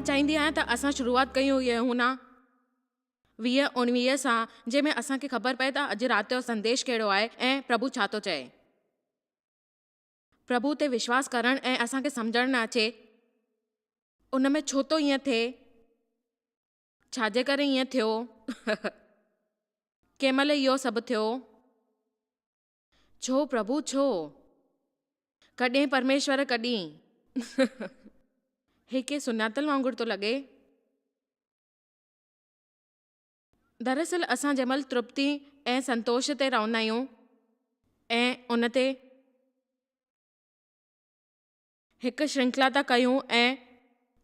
مان چاهيندي آهيان ته اسان شروعات ڪيون يوحنا 20، 19 سان، جنهن ۾ اسان کي خبر پئي ته اڄ رات جو سنديش ڪهڙو آهي ۽ پرڀو ڇا ٿو چئي. پرڀو تي وشواس ڪرڻ ۽ اسان کي سمجهڻ نه اچي ان ۾ ڇو ٿو ائين ٿئي، ڇا جي ڪري ائين ٿيو، ڪنهن مهل اهو سڀ ٿيو. ڇو پرڀو ڇو؟ ڪڏهن پرميشور ڪڏهن؟ هي ڪنهن سڃاتل وانگر ٿو لڳي. دراصل اسان جنهن مهل ترپتي ۽ سنتوش تي رهندا آهيون ۽ ان تي هڪ شرنکلا ٿا ڪيون ۽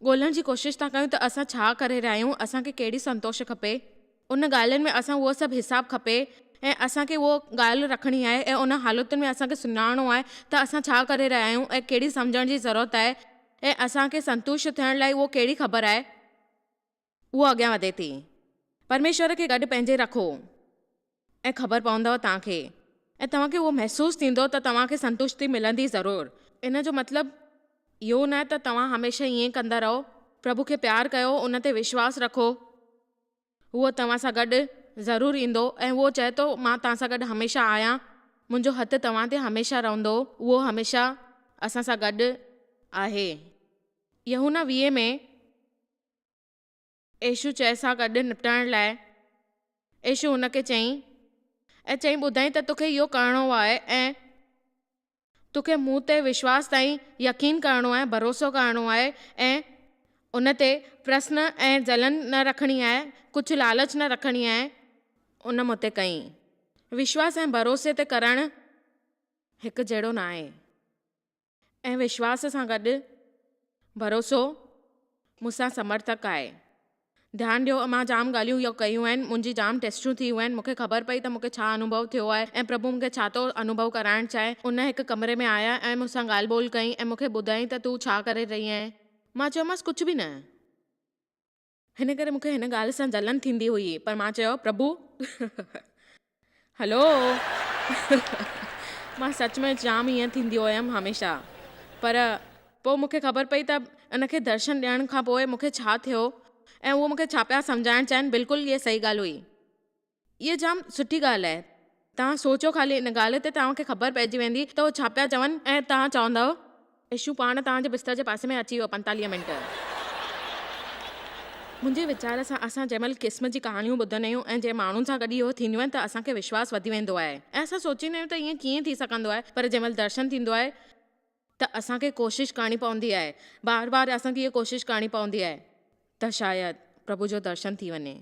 ڳولڻ جي ڪوشش ٿا ڪيون ته اسان ڇا ڪري رهيا آهيون، اسان کي ڪهڙي سنتوش کپي، ان ڳالهين ۾ اسان اهو سڀ حساب کپي ۽ اسان کي اهو ڳالهه رکڻي آهي ۽ ان حالتن ۾ اسان کي سڃاڻڻو آهي ته اسان ڇا ڪري رهيا آهيون ۽ ڪهڙي سمجهڻ جي ضرورت آهي ۽ اسان کي سنتوش ٿيڻ لاء اهو ڪهڙي خبر آهي. اهو اڳيان وڌي ٿي. پرميشور کي گڏ پنهنجي رکو ۽ خبر پوندؤ توهان کي ۽ توهان کي اهو محسوس ٿيندو ته توهان کي سنتشتي ملندي ضرور. ان جو مطلب اهو ناهي ته توهان هميشه ائين ڪندا رهو. پرڀو کي پيار ڪيو، ان تي وشواس رکو. اهو توهان سان گڏ ضرور ايندو ۽ اهو چئي ٿو مان توهان سان گڏ هميشه آهيان. منهنجو هٿ توهان تي هميشه رهندو. اهو هميشه اسان سان گڏ آهي. يوحنا 20 ۾. يسوع چئي سان گڏ نپٽڻ لاء يسوع هن کي چيائين ۽ چيائين ٻڌائين ته توکي اهو ڪرڻو آهي ۽ توکي مون تي وشواس تائين يقين ڪرڻو آهي ڀروسو ڪرڻو آهي ۽ ان تي پرسن ۽ جلن نه رکڻي آهي ڪجهه لالچ نه رکڻي آهي ان مون تي ڪئين وشواس ۽ ڀروسي تي ڪرڻ هڪ جهڙو نه آهي. ۽ وشواس سان گڏ ڀروسو مون سان سمرٿڪ آهي. ڌيان ڏيو مان جام ڳالهيون اهو ڪيون آهن، منهنجي جام ٽيسٽون ٿيون آهن، مون کي خبر پئي ته مون کي ڇا انوڀو ٿيو آهي ۽ پرڀو مون کي ڇا ٿو انوڀو ڪرائڻ چاهي. ان هڪ ڪمري ۾ آيا ۽ مون سان ڳالهه ٻولهه ڪئي ۽ مون کي ٻڌايائين ته تون ڇا ڪري رهي آهين؟ مان چيومانس ڪجهه به نه. هن ڪري مون کي هن ڳالهه سان جلن ٿيندي هئي، پر مان چيو، پرڀو! هلو! مان سچ ۾ جام ائين ٿيندي هيم هميشه. پر پوء مون کي خبر پئي ته ان کي درشن ڏيڻ کان پوء مون کي ڇا ٿيو ۽ اهو مون کي ڇا پيا سمجهائڻ چاهين، بلڪل اها صحيح ڳالهه هئي. اها جام سٺي ڳالهه آهي. توهان سوچيو خالي ان ڳالهه تي توهان کي خبر پئجي ويندي ته هو ڇا پيا چون ۽ توهان چوندؤ. يسوع پاڻ توهان جي بستر جي پاسي ۾ اچي ويو 45 منٽ. منهنجي ويچار سان اسان جنهن مهل قسم جي ڪهاڻيون ٻڌندا آهيون ۽ جنهن ماڻهن سان گڏ اهو ٿينديون آهن ته اسان کي وشواس وڌي ويندو آهي ۽ اسان سوچيندا آهيون ته ائين ڪيئن ٿي سگهندو آهي پر جنهن مهل درشن ٿيندو آهي ته اسان کي ڪوشش ڪرڻي پوندي آهي، بار بار اسان کي اها ڪوشش ڪرڻي پوندي آهي ته شايد پرڀو جو درشن ٿي وڃي.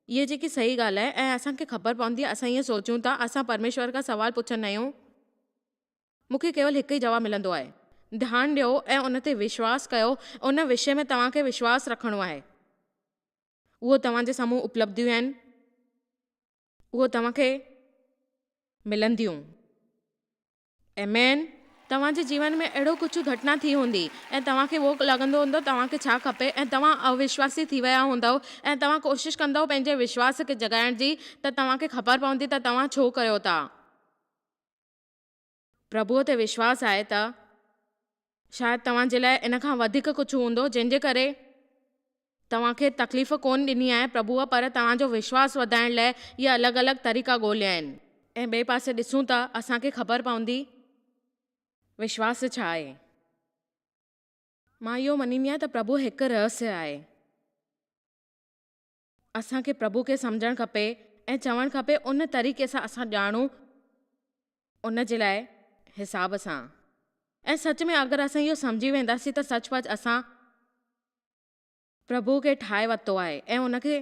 اها جيڪي صحيح ڳالهه آهي ۽ اسان کي خبر پوندي آهي، اسان ائين سوچيون ٿا، اسان پرميشور کان سوال پڇندا آهيون، مون کي ڪيول هڪ ئي جواب ملندو آهي. ڌيان ڏيو ۽ ان تي وشواس ڪيو، ان وشي ۾ توهان کي وشواس رکڻو آهي. اهو توهان جي سامهون اپلبڌيون آهن، اهو توهان کي ملنديون. آمين. توهان جي جيون ۾ اهڙو ڪجهه گهٽنا ٿي هوندي ۽ توهان کي اهو لڳندو هوندو توهان کي ڇا کپي ۽ توهان اوشواسي ٿي ويا هوندؤ ۽ توهان ڪوشش ڪندؤ پنهنجي وشواس کي جڳائڻ جي ته توهان کي خبر پوندي ته توهان ڇو ڪريو ٿا. پرڀوء تي وشواس آهي ته شايد توهان جي لاء ان کان وڌيڪ ڪجهه هوندو جنهن جي ڪري توهان کي تڪليف ڪونه ڏني آهي پرڀوء پر توهان جو وشواس وڌائڻ لاء اهي الڳ الڳ طريقا ڳوليا آهن. ۽ ٻئي پاسي ڏسون ته اسان کي خبر پوندي وشواس ڇا آهي. مان اهو مڃيندي آهيان ته پرڀو هڪ رهسيه آهي. اسان کي پرڀو کي سمجهڻ کپي ۽ چوڻ کپي ان طريقي سان اسان ڄاڻون ان جي لاء حساب سان. ۽ سچ ۾ اگر اسان اهو سمجهي وينداسين ته سچ پچ اسان پرڀوء کي ٺاهي ورتو آهي ۽ ان کي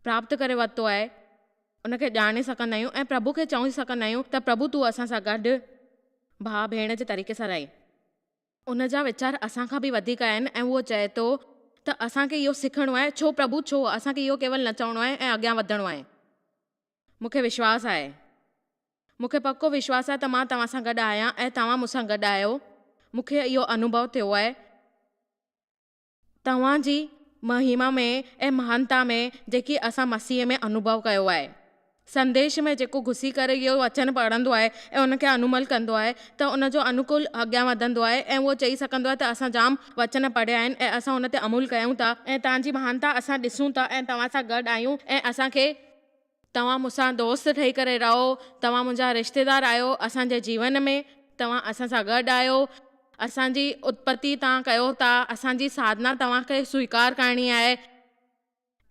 پراپت ڪري ورتو آهي، ان کي ڄاڻي سگهندا آهيون ۽ پرڀوء کي چئي سگهندا آهيون ته پرڀو تون اسان سان گڏ ڀاء ڀيڻ جي طريقي سان رهين. ان جا ويچار اسان کان به وڌيڪ آهن ۽ اهو چئي ٿو ته اسان کي اهو سکڻو آهي، ڇو پرڀو ڇو؟ اسان کي اهو ڪيول نه چوڻو آهي ۽ اڳيان وڌڻو آهي. مون کي وشواس آهي. مون کي پڪو وشواس آهي ته مان توهان سان گڏ آهيان ۽ توهان مون سان گڏ آهيو. مون کي اهو انوڀو ٿيو آهي. توهان جي مهما ۾ ۽ مهانتا ۾ جيڪي اسان مسيح ۾ انوڀو ڪيو آهي. سنديش ۾ جيڪو گهسي ڪري اهو وچن پڙهندو آهي ۽ ان کي انومل ڪندو آهي ته ان جو انوڪول اڳيان وڌندو آهي ۽ اهو چئي سگهندو آهي ته اسان جام وچن پڙهيا آهن ۽ اسان ان تي عمل ڪيون ٿا ۽ توهان جي مهانتا اسان ڏسون ٿا ۽ توهان سان گڏ آهيون ۽ اسان کي توهان مون سان دوست ٺهي ڪري رهو توهان منهنجا رشتيدار آهيو اسان جي جيون ۾ توهان اسان سان گڏ آهيو اسان جي اتپتي توهان ڪيو ٿا اسان جي ساڌنا توهان کي سويڪار ڪرڻي آهي.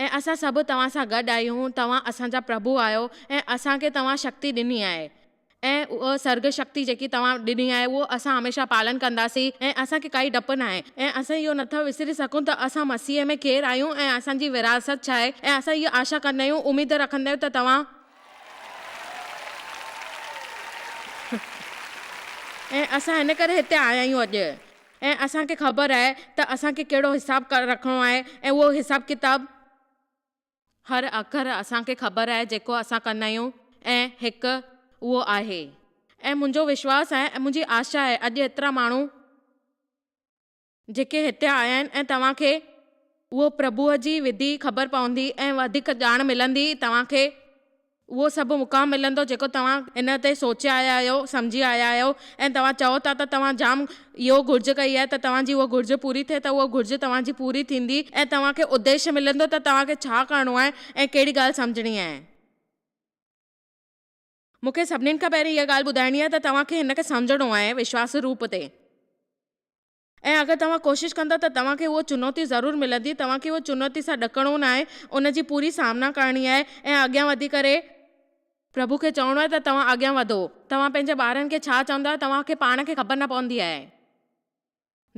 ۽ اسان سڀ توهان سان گڏ آهيون، توهان اسان جا پرڀو آهيو ۽ اسان کي توهان شڪتي ڏني آهي ۽ اها سرڳ شڪتي جيڪي توهان ڏني آهي اهو اسان هميشه پالن ڪنداسين ۽ اسان کي ڪائي ڊپ ناهي ۽ اسان اهو نٿا وسري سگهون ته اسان مسيح ۾ ڪير آهيون ۽ اسان جي وراثت ڇا آهي ۽ اسان اها آشا ڪندا آهيون، اميد رکندا آهيون ته توهان. ۽ اسان هن ڪري هتي آيا آهيون اڄ. ۽ اسان کي خبر آهي ته اسان کي ڪهڙو حساب رکڻو آهي ۽ اهو حساب ڪتاب هر اکر اسان کي خبر آهي جيڪو اسان ڪندا آهيون ۽ هڪ اهو آهي ۽ منهنجو وشواس آهي ۽ منهنجي آشا آهي اڄ ايترا ماڻهو جيڪي هتي آيا آهن ۽ توهان کي اهو پرڀوء جي وڌي خبر پوندي ۽ وڌيڪ ڄاڻ ملندي توهان کي اهو سڀ مقام ملندو جيڪو توهان ان تي سوچي آيا آهيو، سمجهي آيا آهيو ۽ توهان چئو ٿا ته توهان جام اهو گهرج ڪئي آهي ته توهان جي اها گهرج پوري ٿئي ته اها گهرج توهان جي پوري ٿيندي ۽ توهان کي اديش ملندو ته توهان کي ڇا ڪرڻو آهي ۽ ڪهڙي ڳالهه سمجهڻي آهي. مون کي سڀني کان پهرين اها ڳالهه ٻڌائڻي آهي ته توهان کي هن کي سمجهڻو آهي وشواس روپ تي. ۽ اگر توهان ڪوشش ڪندا ته توهان کي اهو چنوتي ضرور ملندي، توهان کي اهو چنوتي سان ڏڪڻو ناهي، ان جي پوري سامنا ڪرڻي آهي ۽ اڳيان وڌي ڪري پرڀو کي چوڻو آهي ته توهان اڳيان وڌو. توهان پنهنجي ٻارن کي ڇا چوندا آهيو توهان کي پاڻ کي خبر نه پوندي آهي.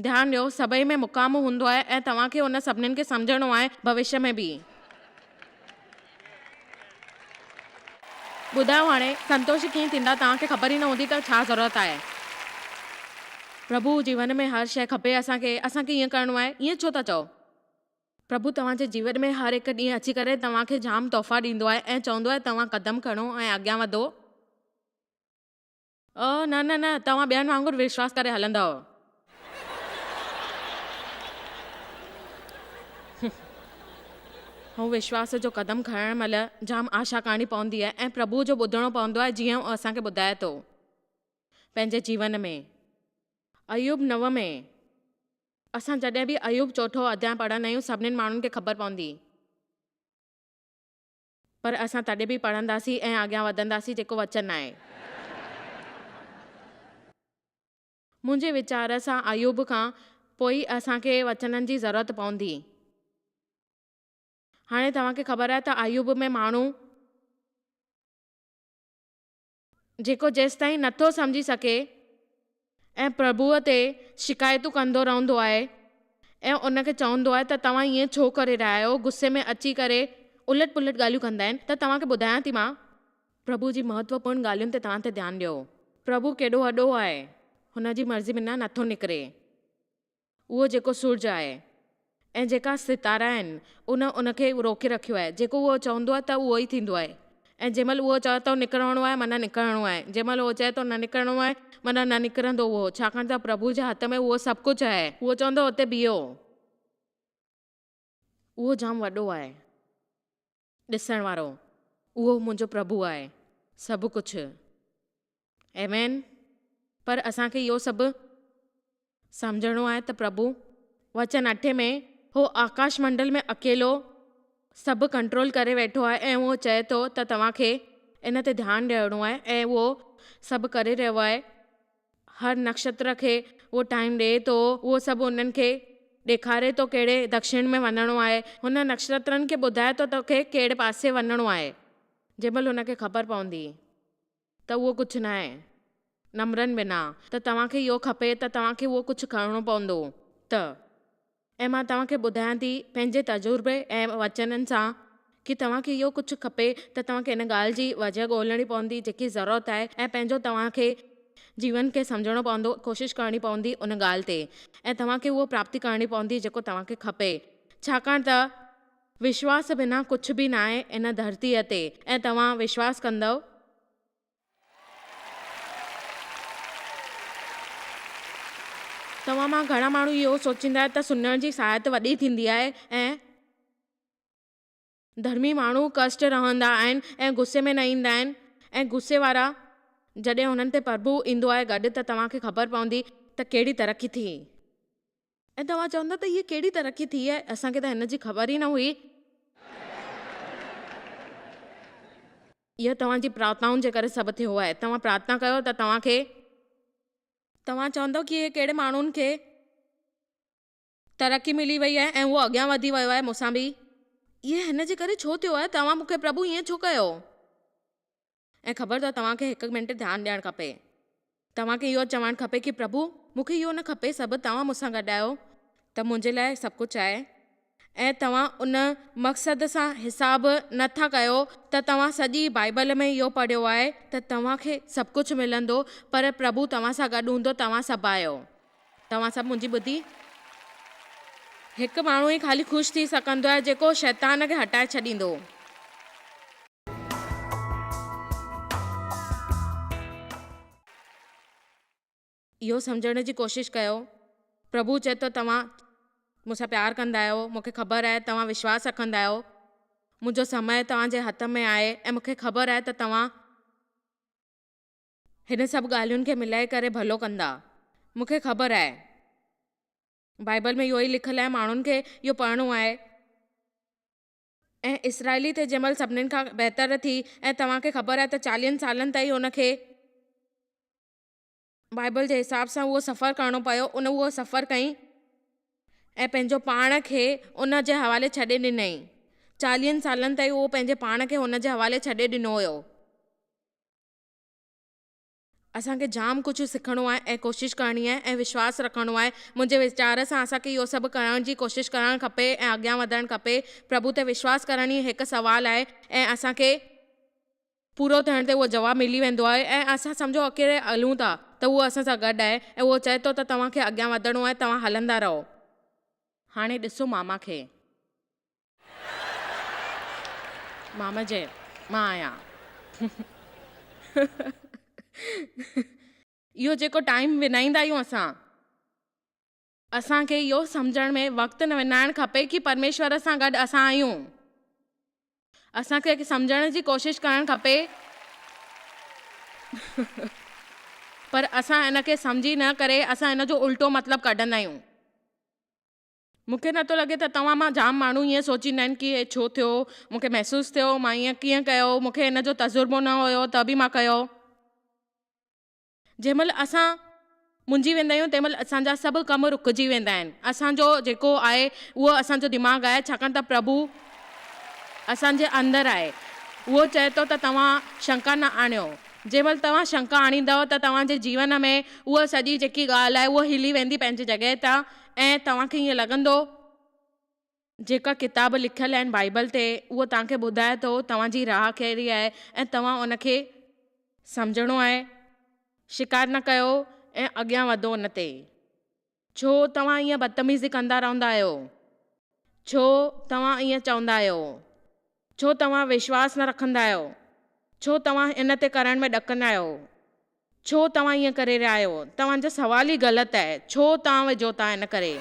ڌيان ڏيو سڀئي ۾ مقام هوندو آهي ۽ توهان کي ان سڀنين کي سمجهڻو آهي ڀوشيه ۾ به. ٻڌايو هاڻي سنتوش ڪيئن ٿيندا توهان کي خبر ئي نه هوندي ته ڇا ضرورت آهي. پرڀو جيون ۾ هر شيء کپي اسان کي اسان کي ائين ڪرڻو آهي ائين ڇو ٿا چئو. پرڀو توهان جي جيون ۾ هر هڪ ڏينهن اچي ڪري توهان کي جام تحفا ڏيندو آهي ۽ چوندو آهي توهان قدم کڻو ۽ اڳيان وڌو. نه نه نه توهان ٻين وانگر وشواس ڪري هلندؤ. هو وشواس جو قدم کڻڻ مهل جام آشا ڪرڻي پوندي آهي ۽ پرڀوء جو ٻڌڻو پوندو آهي جيئن هو اسان کي ٻڌائي ٿو. پنهنجي جيون ۾. ايوب نو ۾. اسان جڏهن به ايوب چوٿون اڌياء پڙهندا آهيون سڀنين ماڻهن کي خبر پوندي. پر اسان تڏهن به پڙهنداسين ۽ اڳيان وڌنداسين جيڪو وچن آهي. منهنجي ويچار سان ايوب کان پوء ئي اسان کي وچنن جي ضرورت پوندي. هاڻي توهان کي خبر آهي ته ايوب ۾ ماڻهو. جيڪو جيستائين نٿو سمجهي سگهي ۽ پرڀوء تي شڪايتون ڪندو رهندو آهي ۽ ان کي چوندو آهي ته توهان ائين ڇو ڪري رهيا آهيو، غصي ۾ اچي ڪري الٽ پلٽ ڳالهيون ڪندا آهن ته توهان کي ٻڌايان ٿي مان پرڀوء جي مهتوپورڻ ڳالهين تي توهان تي ڌيان ڏيو. پرڀو ڪيڏو وڏو آهي، هن جي مرضي بنا نٿو نڪري. اهو جيڪو سورج آهي ۽ جيڪا ستارا آهن ان ان کي روڪي رکيو آهي جيڪو اهو چوندو آهي ته اهو ئي ٿيندو آهي ۽ جنهن مهل اهو چوي ٿو نڪرڻو آهي معنيٰ نڪرڻو آهي جنهن مهل اهو چئي ٿو نه نڪرڻو آهي معنيٰ نه نڪرندو اهو ڇاڪاڻ ته پرڀو جي هٿ ۾ اهو سڀ ڪجهه آهي اهو چوندو اتي بيهو اهو جام وڏو آهي ڏسڻ وارو اهو منهنجو پرڀو آهي سڀ ڪجهه آمين پر اسان کي اهو سڀ سمجهڻو آهي ته پرڀو وچن اٺين ۾ هو آڪاش منڊل ۾ اڪيلو سڀ ڪنٽرول ڪري ويٺو آهي ۽ اهو چئي ٿو ته توهان کي ان تي ڌيان ڏيڻو آهي ۽ اهو سڀ ڪري رهيو آهي هر نڪشتر کي اهو ٽائيم ڏئي ٿو اهو سڀ انهن کي ڏيکاري ٿو ڪهڙي دڪشڻ ۾ وڃڻو آهي هن نڪشترن کي ٻڌائي ٿو توکي ڪهڙي پاسي وڃڻو آهي جنهن مهل هن کي خبر پوندي ته اهو ڪجهه ناهي. نمبرن بنا ته توهان کي اهو کپي ته توهان کي اهو ڪجهه ڪرڻو پوندو ته. ۽ مان توهان کي ٻڌايان ٿي پنهنجي تجربي ۽ وچنن سان ڪي توهان کي اهو ڪجهه کپي ته توهان کي ان ڳالهه جي وجهه ڳولڻي پوندي جيڪي ضرورت آهي ۽ پنهنجو توهان کي جيون کي سمجهڻو پوندو ڪوشش ڪرڻي پوندي ان ڳالهه تي ۽ توهان کي اهو پراپتي ڪرڻي پوندي جيڪو توهان کي کپي ڇاڪاڻ ته وشواس بنا ڪجهه به ناهي ان ڌرتيء تي ۽ توهان وشواس ڪندؤ. توهان مان گهڻا ماڻهو اهو سوچيندا ته سڃڻ جي ساعت وڏي ٿيندي آهي ۽. ڌرمي ماڻهو ڪشٽ رهندا آهن ۽ غصي ۾ نه ايندا آهن ۽ غصي وارا جڏهن انهن تي پرڀو ايندو آهي گڏ ته توهان کي خبر پوندي ته ڪهڙي ترقي ٿي. ۽ توهان چوندا ته هيء ڪهڙي ترقي ٿي آهي اسان کي ته هن جي خبر ئي نه هئي. اهو توهان جي پرارٿنائن جي ڪري سڀ ٿيو آهي. توهان پرارٿنا ڪيو ته توهان کي. توهان چوندؤ ڪي اهي ڪهڙي ماڻهن کي ترقي ملي وئي آهي ۽ اهو اڳيان وڌي ويو آهي مون سان به. اهي هن جي ڪري ڇو ٿيو آهي؟ توهان مون کي پرڀو ائين ڇو ڪيو؟ ۽ خبر اٿو توهان کي هڪ منٽ ڌيان ڏيڻ کپي. توهان کي اهو چوڻ کپي ڪي پرڀو مون کي اهو نه کپي سڀ توهان مون سان گڏ آهيو ته منهنجي لاء سڀ ڪجهه آهي ۽ توهان ان مقصد سان حساب نه ٿا ڪيو ته توهان سڄي بائيبل ۾ اهو پڙهيو آهي ته توهان کي سڀ ڪجهه ملندو پر پرڀو توهان سان گڏ هوندو توهان سڀ آهيو. توهان سڀ منهنجي ٻڌي. هڪ ماڻهو ئي خالي خوش ٿي سگهندو آهي جيڪو شيطان کي هٽائي ڇڏيندو. اهو سمجهڻ جي ڪوشش ڪيو. پرڀو چئي ٿو توهان مون سان پيار ڪندا آهيو، مون کي خبر آهي توهان وشواس رکندا آهيو، منهنجو سمي توهان جي هٿ ۾ آهي ۽ مون کي خبر آهي ته توهان هن سڀ ڳالهين کي ملائي ڪري ڀلو ڪندا. مون کي خبر آهي. بائيبل ۾ اهو ئي لکيل آهي، ماڻهن کي اهو پڙهڻو آهي. ۽ اسرائيلي تي جنهن مهل سڀنين کان بهتر ٿي ۽ توهان کي خبر آهي ته چاليهن سالن تائين ان کي بائيبل جي حساب سان اهو سفر ڪرڻو پيو ان اهو سفر ڪئي ۽ پنهنجو پاڻ کي ان جي حوالي ڇڏي ڏنائين چاليهن سالن تائين اهو پنهنجي پاڻ کي هن جي حوالي ڇڏي ڏنو هيو. اسان کي جام ڪجهه سکڻو آهي ۽ ڪوشش ڪرڻي آهي ۽ وشواس رکڻو آهي. منهنجي ويچار سان اسان کي اهو سڀ ڪرڻ جي ڪوشش ڪرڻ کپي ۽ اڳيان وڌڻ کپي. پرڀو تي وشواس ڪرڻ ئي هڪ سوال آهي ۽ اسان کي پورو ٿيڻ تي اهو جواب ملي ويندو آهي ۽ اسان سمجهو اڪيلي هلون ٿا ته اهو اسان سان گڏ آهي ۽ اهو چئي ٿو ته توهان کي اڳيان وڌڻو آهي توهان هلندا رهو. هاڻي ڏسو ماما کي. ماما جي مان آهيان. اهو جيڪو ٽائيم وڃائيندا آهيون اسان. اسان کي اهو سمجهڻ ۾ وقت نه وڃائڻ کپي ڪي پرميشور سان گڏ اسان آهيون. اسان کي سمجهڻ جي ڪوشش ڪرڻ کپي. پر اسان ان کي سمجهي نه ڪري اسان ان جو الٽو مطلب ڪڍندا آهيون. مون کي نٿو لڳي ته توهان مان جام ماڻهو ائين سوچيندا آهن ڪي هي ڇو ٿيو، مون کي محسوس ٿيو، مان ائين ڪيئن ڪيو، مون کي ان جو تجربو نه هيو ته به مان ڪيو. جنهن مهل اسان منجهي ويندا آهيون تنهن مهل اسان جا سڀ ڪم رڪجي ويندا آهن. اسان جو جيڪو آهي اهو اسان جو دماغ آهي ڇاڪاڻ ته پرڀو اسان جي اندر آهي. اهو چئي ٿو ته توهان شنڪا نه آڻيو. جنهن مهل توهان شنڪا آڻيندؤ ته توهان جي جيون ۾ اها سڄي جيڪي ڳالهه آهي اها هلي ويندي پنهنجي جڳهه تان ۽ توهان کي ائين لڳندو جيڪا ڪتاب لکيل آهن بائيبل تي اهو توهان کي ٻڌائي ٿو توهان جي راهه ڪهڙي آهي ۽ توهان ان کي سمجهڻو آهي شڪايت نه ڪيو ۽ اڳيان وڌو ان تي. ڇو توهان ائين بدتميزي ڪندا رهندا آهيو؟ ڇو توهان ائين چوندا آهيو؟ ڇو توهان وشواس نه رکندا آهيو؟ ڇو توهان ان تي ڪرڻ ۾ ڏڪندا آهيو؟ ڇو توهان ائين ڪري رهيا آهيو؟ توهان جو سوال ئي غلط آهي. ڇو توهان وجهو ٿا ان ڪري؟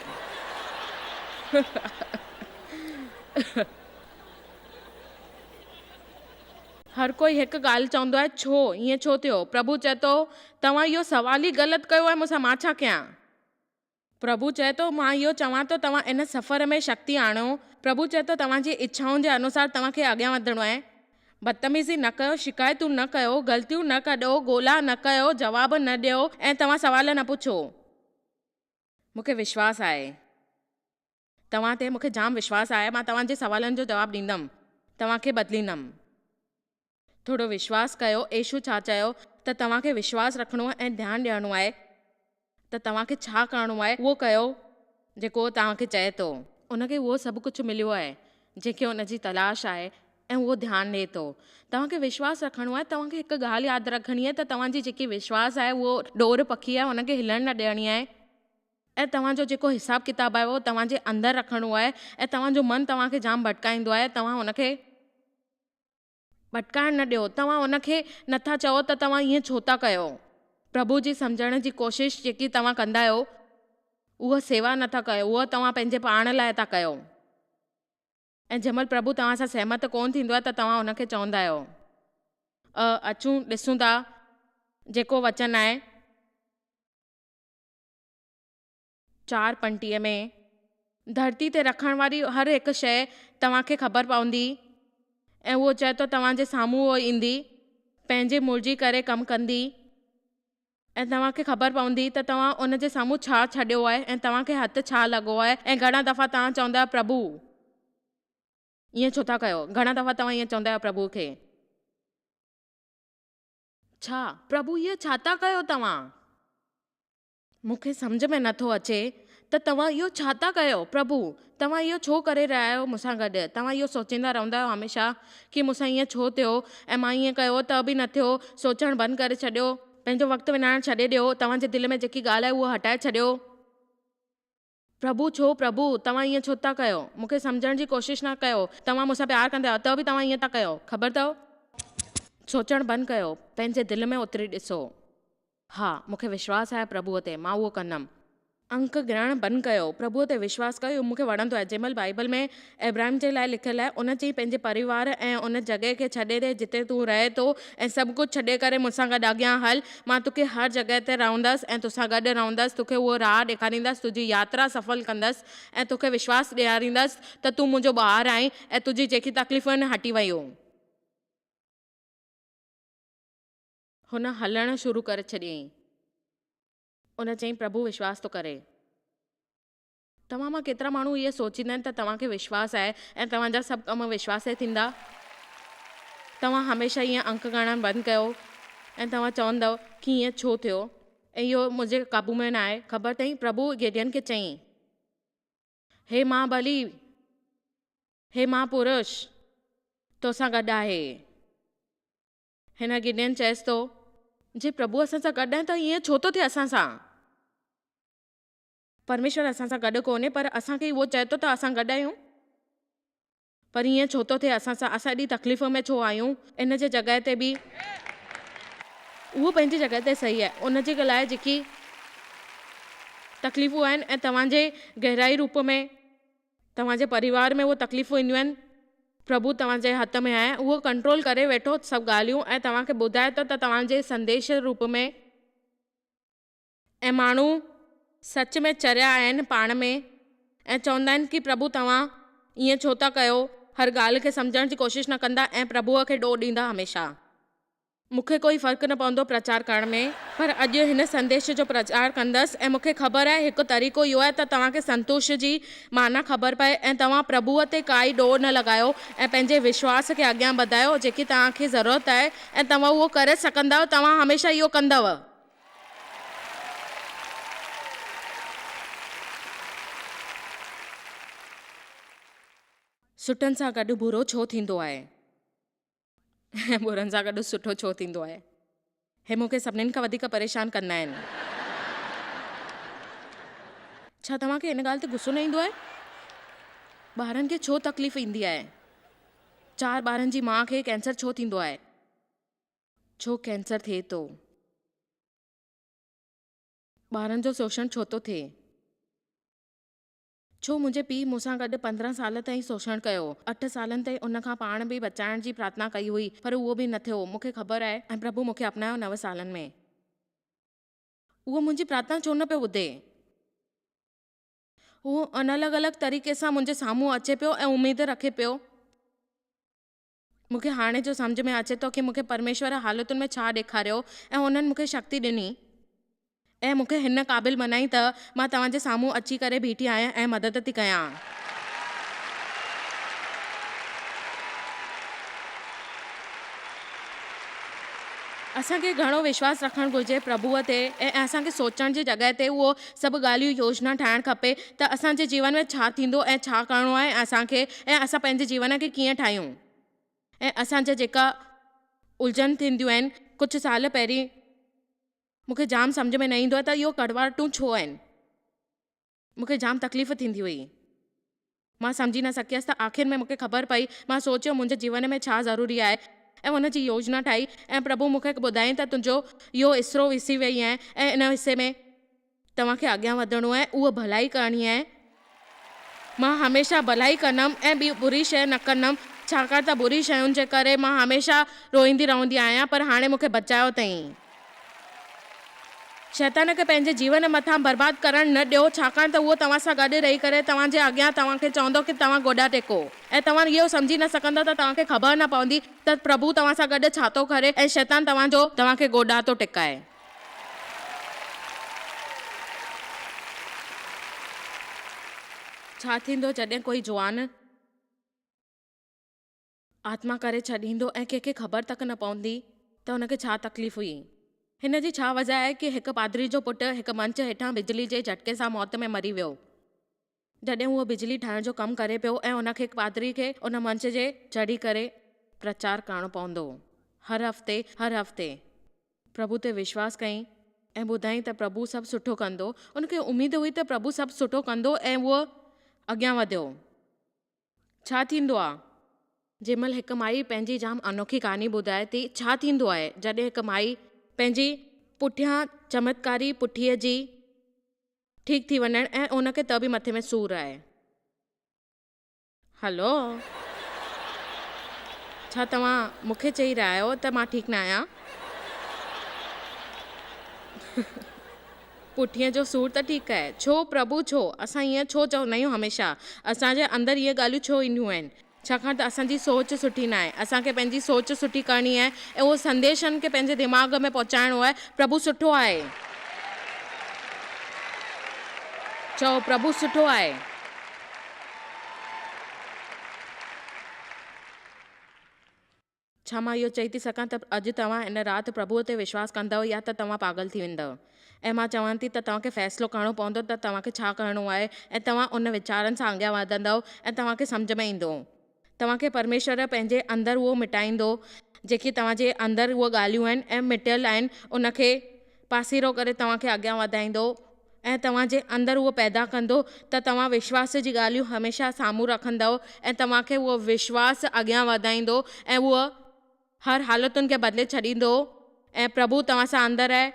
هر ڪوئي هڪ ڳالهه چوندو آهي، ڇو؟ ائين ڇو ٿيو؟ پرڀو چئي ٿو، توهان اهو سوال ئي غلط ڪيو آهي مون سان، مان ڇا ڪيان؟ پرڀو چئي ٿو، مان اهو چوان ٿو، توهان ان سفر ۾ شڪتي آڻيو. پرڀو چئي ٿو، توهان جي اڇائن جي انوسار توهان کي اڳيان وڌڻو آهي. بدتميزي نه ڪيو، شڪايتون نه ڪيو، غلطيون نه ڪڍو، ڳولا نه ڪيو، جواب نه ڏيو ۽ توهان سوال نه پڇو. مون کي وشواس آهي. توهان تي مون کي جام وشواس آهي، مان توهان جي سوالن جو جواب ڏيندم، توهان کي بدليندم. ٿورو وشواس ڪيو، يسوع ڇا چيو ته توهان کي وشواس رکڻو ۽ ڌيان ڏيڻو آهي ته توهان کي ڇا ڪرڻو آهي، اهو ڪيو جيڪو هو توهان کي چئي ٿو. ان کي اهو سڀ ڪجهه مليو آهي، جنهن کي ان جي تلاش آهي ۽ اهو ڌيان ڏئي ٿو. توهان کي وشواس رکڻو آهي، توهان کي هڪ ڳالهه ياد رکڻي آهي ته توهان جي جيڪي وشواس آهي اهو ڏور پکي آهي، ان کي هلڻ نه ڏيڻي آهي. ۽ توهان جو جيڪو حساب ڪتاب آهي اهو توهان جي اندر رکڻو آهي ۽ توهان جو من توهان کي جام ڀٽڪائيندو آهي توهان ان کي ڀٽڪائڻ نه ڏيو توهان ان کي نٿا چئو ته توهان ائين ڇو ٿا ڪيو پرڀو جي سمجهڻ جي ڪوشش جيڪي توهان ڪندا آهيو اها سيوا نٿا ڪيو اها توهان پنهنجي پاڻ لاء ٿا ڪيو. ۽ جنهن مهل پرڀو توهان سان سهمت ڪونه ٿيندو آهي ته توهان ان کي چوندا آهيو. اچون ڏسون ٿا جيڪو وچن آهي. 4:35 ۾، ڌرتي تي رکڻ واري هر هڪ شيء توهان کي خبر پوندي ۽ اهو چئي ٿو توهان جي سامهون اهو ايندي، پنهنجي مرضي ڪري ڪم ڪندي ۽ توهان کي خبر پوندي ته توهان ان جي سامهون ڇا ڇڏيو آهي ۽ توهان کي هٿ ڇا لڳو آهي ۽ گهڻا دفعا توهان چوندا آهيو پرڀو! ائين ڇو ٿا ڪيو؟ گهڻا دفعا توهان ائين چوندا آهيو پرڀو کي. ڇا؟ پرڀو اهو ڇا ٿا ڪيو توهان؟ مون کي سمجهه ۾ نٿو اچي ته توهان اهو ڇا ٿا ڪيو؟ پرڀو، توهان اهو ڇو ڪري رهيا آهيو مون سان گڏ؟ توهان اهو سوچيندا رهندا آهيو هميشه ڪي مون سان ائين ڇو ٿيو ۽ مان ائين ڪيو ته به نه ٿيو. سوچڻ بند ڪري ڇڏيو. پنهنجو وقت وڃائڻ ڇڏي ڏيو. توهان جي دل ۾ جيڪي ڳالهه آهي اهو هٽائي ڇڏيو. پرڀو، ڇو پرڀو، توهان ائين ڇو ٿا ڪيو؟ مون کي سمجهڻ جي ڪوشش نه ڪيو. توهان مون سان پيار ڪندا آهيو ته به توهان ائين ٿا ڪيو. خبر اٿو؟ سوچڻ بند ڪيو. پنهنجي دل ۾ اتري ڏسو. ها، مون کي وشواس آهي پرڀوء تي، مان اهو ڪندم. انڪ ڳڻڻ بند ڪيو. پرڀوء تي وشواس ڪيو. اهو مون کي وڻندو آهي. جنهن مهل بائيبل ۾ ابراهيم جي لاء لکيل آهي، ان چيائين، پنهنجي پريوار ۽ ان جڳهه کي ڇڏي ڏي جتي تون رهين ٿو ۽ سڀ ڪجهه ڇڏي ڪري مون سان گڏ اڳيان هل. مان توکي هر جڳهه تي رهندس ۽ توسان گڏ رهندس، توکي اهو راهه ڏيکاريندس، تنهنجي ياترا سڦل ڪندس ۽ توکي وشواس ڏياريندس ته تون منهنجو ٻار آهين ۽ تنهنجي جيڪي تڪليفون آهن هٽي ويون. هن هلڻ شروع ڪري ڇڏيائين. ان چيائين، پرڀو وشواس ٿو ڪري. توهان مان ڪيترا ماڻهو اهي سوچيندا آهن ته توهان کي وشواس آهي ۽ توهان جا سڀ ڪم وشواس تي ٿيندا؟ توهان هميشه ائين انڪ ڳڻڻ بند ڪيو ۽ توهان چوندؤ ڪي ائين ڇو ٿيو ۽ اهو منهنجي قابو ۾ ناهي. خبر اٿئي، پرڀو گيڊين کي چيائين، هي مهابلي، هي مهاپرش، توسان گڏ آهي. هن گيڊين چيس ٿو، جي پرڀو اسان سان گڏ آهي ته ائين ڇو ٿو ٿئي اسان سان؟ پرميشور اسان سان گڏ ڪونهي پر اسان کي اهو چئي ٿو ته اسان گڏ آهيون. پر ائين ڇو ٿو ٿئي اسان سان؟ اسان ايڏي تڪليف ۾ ڇو آهيون؟ ان جي جڳهه تي به اهو پنهنجي جڳهه تي صحيح آهي. ان جي لاء جيڪي تڪليفون آهن ۽ توهان جي گهرائي روپ ۾ توهان جي پريوار ۾ اهي تڪليفون اينديون آهن، پرڀو توهان جي هٿ ۾ آهي. اهو ڪنٽرول ڪري ويٺو سڀ ڳالهيون ۽ توهان کي ٻڌائي ٿو ته توهان جي سنديش روپ ۾. ۽ ماڻهو سچ ۾ چريا آهن پاڻ ۾ ۽ چوندا آهن ڪي پرڀو توهان ائين ڇو ٿا ڪيو هر ڳالهه کي سمجهڻ جي ڪوشش نه ڪندا ۽ پرڀوء کي ڏوهه ڏيندا هميشه. مون کي ڪوئي فرق نه پوندو پرچار ڪرڻ ۾ پر اڄ هن سنديش جو پرچار ڪندس ۽ مون کي خبر آهي هڪ طريقو اهو آهي ته توهان کي سنتوش جي معنيٰ خبر پئي ۽ توهان پرڀوء تي ڪائي ڏوهه نه لڳايو ۽ پنهنجي وشواس کي اڳيان وڌايو جيڪي توهان کي ضرورت آهي ۽ توهان اهو ڪري سگهندا آهيو توهان هميشه اهو ڪندؤ. سٺن سان گڏ برو ڇو ٿيندو آهي ۽ برن سان گڏ سٺو ڇو ٿيندو آهي؟ هي مون کي سڀنين کان وڌيڪ پريشان ڪندا آهن. ڇا توهان کي ان ڳالهه تي غصو نه ايندو آهي؟ ٻارن کي ڇو تڪليف ايندي آهي؟ چار ٻارن جي ماء کي ڪينسر ڇو ٿيندو آهي؟ ڇو ڪينسر ٿئي ٿو؟ ٻارن جو شوشڻ ڇو ٿو ٿئي؟ ڇو منهنجي پيء مون سان گڏ 15 سال تائين شوشڻ ڪيو؟ اٺ سالن تائين ان کان پاڻ به بچائڻ جي پرارٿنا ڪئي هئي پر اهو به نه ٿيو. مون کي خبر آهي ۽ پرڀو مون کي اپنايو نو سالن ۾. اهو منهنجي پرارٿنا ڇو نه پيو ٻڌي؟ هو الڳ الڳ طريقي سان منهنجي سامهون اچي پيو ۽ اميد رکي پيو. مون کي هاڻي جو سمجهه ۾ اچي ٿو ڪي مون کي پرميشور حالتن ۾ ڇا ڏيکاريو ۽ انهن مون کي شڪتي ڏني ۽ مون کي هن قابل بنائين ته مان توهان جي سامهون اچي ڪري بيٺي آهيان ۽ مدد ٿي ڪيان. اسان کي گهڻو وشواس رکڻ گهرجي پرڀوء تي ۽ اسان کي سوچڻ جي جڳهه تي اهو سڀ ڳالهيون يوجنا ٺاهڻ کپي ته اسان جي جيون ۾ ڇا ٿيندو ۽ ڇا ڪرڻو آهي اسان کي ۽ اسان پنهنجي جيون کي ڪيئن ٺاهيون ۽ اسان جا جيڪا الجهن ٿينديون آهن ڪجهه سال پهرين مون کي جام سمجهه ۾ نه ايندو آهي ته اهو ڪڙواٽون ڇو آهن مون کي جام تڪليف ٿيندي هئي. مان سمجهي نه سگهيس ته آخر ۾ مون کي خبر پئي. مان سوچيو منهنجي جيون ۾ ڇا ضروري آهي ۽ ان جي يوجنا ٺاهي ۽ پرڀو مون کي ٻڌايائين ته تنهنجو اهو حصو وسي وئي آهي ۽ ان حصي ۾ توهان کي اڳيان وڌڻو آهي اهو ڀلائي ڪرڻي آهي. مان هميشه ڀلائي ڪندم ۽ ٻي بري شيء نه ڪندم، ڇاڪاڻ ته بري شين جي ڪري مان هميشه روئيندي رهندي آهيان، پر هاڻي مون کي بچايو اٿئين. شيطان کي پنهنجي جيون مٿان برباد ڪرڻ نه ڏيو، ڇاڪاڻ ته اهو توهان سان گڏ رهي ڪري توهان جي اڳيان توهان کي چوندو ڪه توهان گوڏا ٽيڪو ۽ توهان اهو سمجهي نه سگهندؤ ته توهان کي خبر نه پوندي ته پرڀو توهان سان گڏ ڇا ٿو ڪري ۽ شيطان توهان جو توهان کي گوڏا ٿو ٽيڪائي. ڇا ٿيندو جڏهن ڪوئي جوان آتما ڪري ڇڏيندو ۽ ڪنهن کي خبر تڪ نه پوندي ته هن کي ڇا تڪليف هئي؟ هن جي ڇا وجهه آهي ڪي هڪ پادري جو پٽ هڪ منچ هيٺان بجلي جي جهٽڪي سان موت ۾ مري ويو جڏهن هو بجلي ٺاهڻ جو ڪم ڪري پيو ۽ ان کي پادري کي ان منچ جي چڙهي ڪري پرچار ڪرڻو پوندو هر هفتي هر هفتي. پرڀو تي وشواس ڪيائين ۽ ٻڌائين ته پرڀو سڀ سٺو ڪندو. ان کي اميد هئي ته پرڀو سڀ سٺو ڪندو ۽ اهو اڳيان وڌيو. ڇا ٿيندو آ؟ جنهن مهل هڪ مائي پنهنجي جام انوکي ڪهاڻي ٻڌائي ٿي، ڇا ٿيندو آهي جڏهن هڪ مائي پنهنجي پٺيان چمتڪاري پٺيء جي ٺيڪ ٿي وڃڻ ۽ ان کي ته به مٿي ۾ سور آهي. هلو! ڇا توهان مون کي چئي رهيا آهيو ته مان ٺيڪ نه آهيان؟ پٺيء جو سور ته ٺيڪ آهي. ڇو پرڀو ڇو؟ اسان ائين ڇو چوندا آهيون هميشه؟ اسان جي اندر اهي ڳالهيون ڇو اينديون آهن؟ ڇاڪاڻ ته اسان جي سوچ سٺي ناهي. اسان کي پنهنجي سوچ سٺي ڪرڻي آهي ۽ اهو سنديشن کي پنهنجي دماغ ۾ پهچائڻو آهي، پرڀو سٺو آهي. چئو، پرڀو سٺو آهي. ڇا مان اهو چئي ٿي سگهان ته اڄ توهان هن رات پرڀوء تي وشواس ڪندؤ يا ته توهان پاڳل ٿي ويندؤ؟ ۽ مان چوان ٿي ته توهان کي فيصلو ڪرڻو پوندو ته توهان کي ڇا ڪرڻو آهي ۽ توهان ان ويچارن سان اڳيان وڌندؤ ۽ توهان کي سمجهه ۾ ايندو. توهان کي پرميشور پنهنجي اندر اهو مٽائيندو، جيڪي توهان جي اندر اهي ڳالهيون آهن ۽ مٽيل آهن، ان کي پاسيرو ڪري توهان کي اڳيان وڌائيندو ۽ توهان جي اندر اهو پيدا ڪندو ته توهان وشواس جي ڳالهيون هميشه سامهون رکندؤ ۽ توهان کي اهو وشواس اڳيان وڌائيندو ۽ اهو هر حالتن کي بدلي ڇڏيندو ۽ پرڀو توهان سان اندر آهي.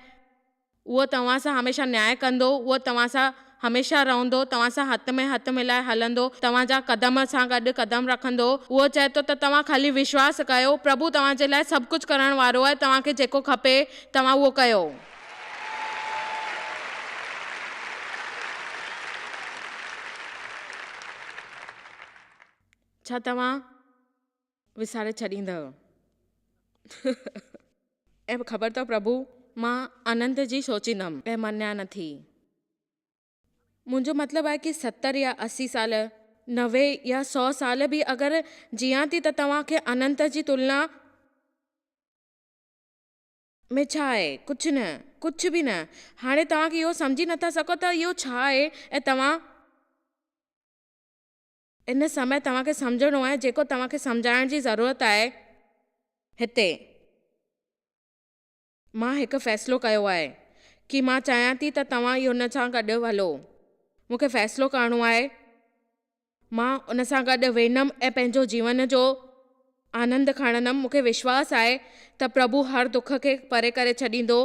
اهو توهان سان هميشه نياء ڪندو، اهو توهان سان هميشه رهندو، توهان سان هٿ ۾ هٿ ملائي هلندو، توهان جا قدم سان گڏ قدم رکندو. اهو چئي ٿو ته توهان خالي وشواس ڪيو، پرڀو توهان جي لاء سڀ ڪجهه ڪرڻ وارو آهي، توهان کي جيڪو کپي، توهان اهو ڪيو. ڇا توهان وساري ڇڏيندؤ؟ ۽ خبر اٿو پرڀو، مان اننت جي سوچيندم ۽ مڃان نه ٿي. منهنجو مطلب آهي ڪي 70 يا 80 سال، 90 يا سئو سال به اگر جيئان ٿي ته توهان کي اننت جي تلنا ۾ ڇا آهي؟ ڪجهه نه، ڪجهه به نه. هاڻي توهان کي اهو سمجهي نٿا سگهو ته اهو ڇا آهي ۽ توهان. ان سمي توهان کي سمجهڻو آهي جيڪو توهان کي سمجهائڻ جي ضرورت آهي. هتي. مان هڪ فيصلو ڪيو آهي ڪي مان چاهيان ٿي ته توهان ان سان گڏ هلو. مون کي فيصلو ڪرڻو آهي. مان ان سان گڏ ويندم ۽ پنهنجو جيون جو آنند کڻندم. مون کي وشواس آهي ته پرڀو هر دک کي پري ڪري ڇڏيندو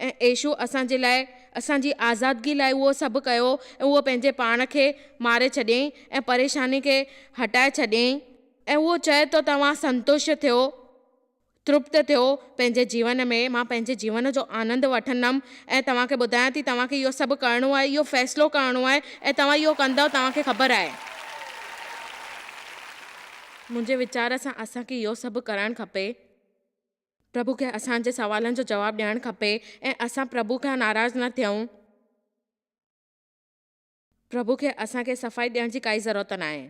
۽ يسوع اسان جي لاء اسان جي آزادگي لاء اهو سڀ ڪيو ۽ اهو پنهنجي پاڻ کي ماري ڇڏيائين ۽ پريشاني کي هٽائي ڇڏيائين ۽ اهو چئي ٿو توهان سنتشٽ ٿيو، ترپت ٿيو پنهنجي جيون ۾، مان پنهنجي جيون جو آنند وٺندم ۽ توهان کي ٻڌايان ٿي توهان کي اهو سڀ ڪرڻو آهي، اهو فيصلو ڪرڻو آهي ۽ توهان اهو ڪندؤ توهان کي خبر آهي. منهنجي ويچار سان اسان کي اهو سڀ ڪرڻ کپي. پرڀو کي اسان جي سوالن جو جواب ڏيڻ کپي ۽ اسان پرڀو کان ناراض نه ٿيون. پرڀو کي اسان کي صفائي ڏيڻ جي ڪائي ضرورت ناهي.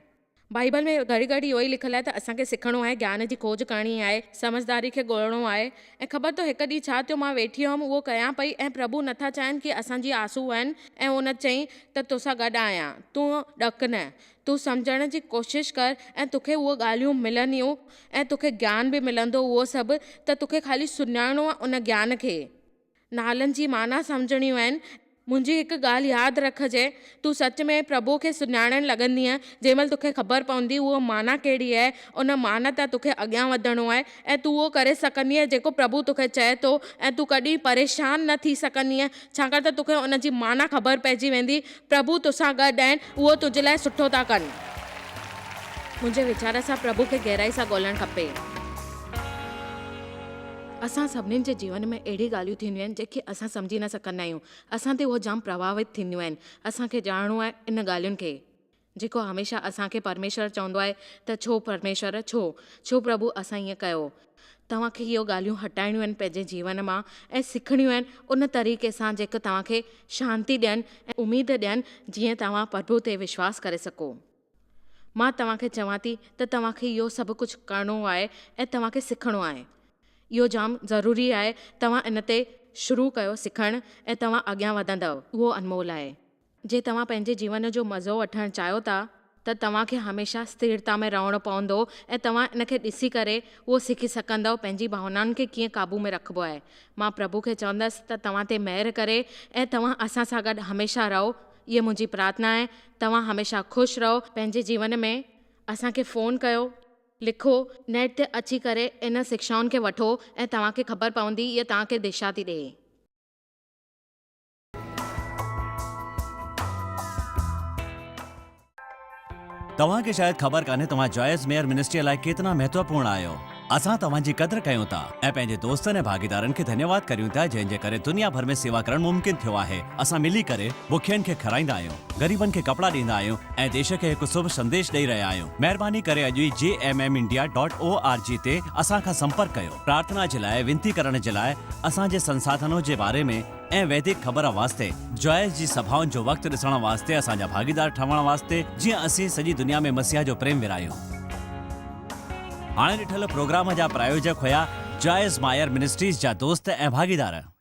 بائيبل ۾ گهڙي گهڙي اهو ئي لکيل آهي ته اسان کي سکڻو آهي، گيان جي کوج ڪرڻي آهي، سمجهداري کي ڳولڻو آهي ۽ خبر اٿو هڪ ڏينهن ڇا ٿيو مان ويٺي هيم اهو ڪيان پئي ۽ پرڀو نٿا چاهين ڪي اسان جي آنسو وهن ۽ ان چئين ته توسان گڏ آهيان تون ڏڪ نه تون سمجهڻ جي ڪوشش ڪر ۽ توکي اهي ڳالهيون ملنديون ۽ توکي گيان به ملندو اهو سڀ ته توکي خالي سڃاڻڻو آهي ان گيان کي. نالن جي معنيٰ سمجهڻيون آهن منهنجي هڪ ڳالهه ياد رکجي، تون سچ ۾ پرڀوء کي سڃاڻڻ لڳندينء، جنهن مهل توکي خبر پوندي اهو معنيٰ ڪهڙي آهي، ان معنيٰ تان توکي اڳيان وڌڻو آهي ۽ تون اهو ڪري سگهندينء جيڪو پرڀو توکي چئي ٿو ۽ تون ڪڏهن پريشان نه ٿي سگهندينء، ڇاڪاڻ ته توکي ان جي معنيٰ خبر پئجي ويندي. پرڀو توسان گڏ آهن، اهو تنهنجي لاء سٺو ٿا ڪن. منهنجي ويچار سان پرڀو کي گهرائي سان ڳولڻ کپي. اسان سڀنين جي جيون ۾ اهڙي ڳالهيون ٿينديون آهن جنهن کي اسان سمجهي نه سگهندا آهيون. اسان تي اهو جام پرڀاوت ٿينديون آهن. اسان کي ڄاڻڻو آهي ان ڳالهين کي جيڪو هميشه اسان کي پرميشور چوندو آهي ته ڇو پرميشور ڇو؟ ڇو پرڀو اسان ائين ڪيو؟ توهان کي اهو ڳالهيون هٽائڻيون آهن پنهنجي جيون مان ۽ سکڻيون آهن ان طريقي سان جيڪو توهان کي شانتي ڏين ۽ اميد ڏين جيئن توهان پرڀو تي وشواس ڪري سگهو. مان توهان کي چوان ٿي ته توهان کي اهو سڀ ڪجهه ڪرڻو آهي ۽ توهان کي سکڻو آهي. اهو جام ضروري آهي توهان ان تي شروع ڪيو سکڻ ۽ توهان اڳيان وڌندؤ. اهو انمول آهي. جي توهان پنهنجي جيون جو مزو وٺڻ چاهيو ٿا ته توهان کي هميشه اسٿيرتا ۾ رهڻو پوندو ۽ توهان ان کي ڏسي ڪري اهو سکي سگهندؤ پنهنجي ڀاونائن کي ڪيئن قابو ۾ رکبو آهي. مان پرڀو کي چوندس ته توهان تي مهر ڪري ۽ توهان اسان سان گڏ هميشه رهو. اها منهنجي پرارٿنا آهي توهان هميشه خوش رهو پنهنجي جيون ۾ اسان کي فون ڪيو لکو نيٽ تي اچي ڪري ان شڪشائن کي وٺو ۽ توهان کي خبر پوندي اها توهان کي دشا ٿي ڏئي. توهان کي شايد خبر ڪانهي توهان جوائس ميئر منسٽريء لاء ڪيتنا مهتوپورڻ آهيو. اسان توهان جي قدر ڪيون ٿا ۽ پنهنجي دوستن ۽ ڀاڳيدارن کي ڌنيواد ڪريون ٿا جنهن جي ڪري دنيا ڀر ۾ سيوا ڪرڻ ممڪن ٿيو آهي. اسان ملي ڪري بکين کي کارائيندا آهيون، غريبن کي ڪپڙا ڏيندا آهيون ۽ ديش کي هڪ شڀ سنديش ڏئي رهيا آهيون. مهرباني ڪري اڄ ئي J M M India dot O R G تي اسان کان سمپرڪ ڪيو. پرارٿنا جي لاء وينتي ڪرڻ جي لاء اسان جي سنساڌنو جي باري ۾ ۽ ويدڪ خبر واسطي جوائس جي سڀائن جو وقت ڏسڻ واسطي اسان جا ڀاڳيدار ٺهڻ واسطي جيئن اسين سڄي دنيا ۾ مسيح جو پريم ورهايون. هاڻي ڏٺل پروگرام جا پرايوجڪ هيا جوائس مائر منسٽريز جا دوست ۽ ڀاڳيدار.